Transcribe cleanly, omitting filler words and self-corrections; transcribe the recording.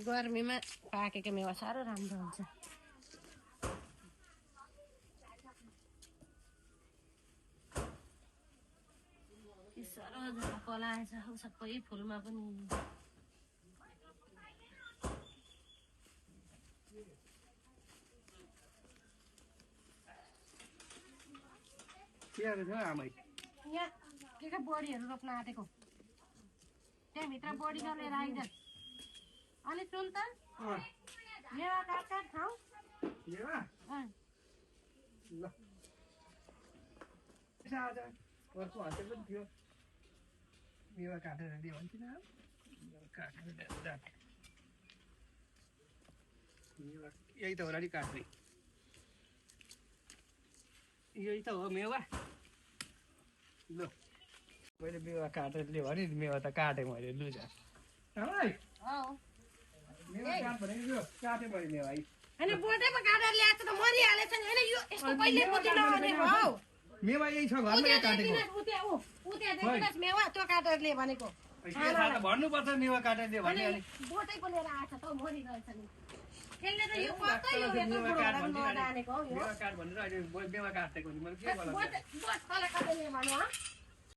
गर्मीमा पाकेको मेवा साह्रो राम्रो हुन्छ। साह्रो पलाएछ सबै फुलमा पनि। यहाँ के बोडीहरू रोप्न आँटेको त्यहाँभित्र बोडी गरेर आइज अनि सुन त मेवा काट खाऊ मेवा काटेर दियो भने किन यही त हो नि काट्ने यही त हो मेवा ल मैले मेवा काटेर ल्यायो भने मेवा त काटेँ मैले लु जा मेवा काट भनेको काटेँ मैले मेवा अनि बोटेमा काटेर ल्याएको त मरिहालेछ नि हैन यो यस्तो कहिले बुद्धि नआउने भयो मेवा यही छ घरमा काटेको उते देखिनस् मेवा त्यो काटेर ल्याए भनेको भन्नुपर्छ मेवा काटेर ल्यायो भने बोटै पो लिएर आएछ त मरिरहेछ नि यसले त यो कतै यो यत्रो बुढोहरु नजानेको हो यो मेवा काट भनेर अहिले मेवा काटेको नि मैले के गर्नु बोट तल काटेर ल्याए भन्नु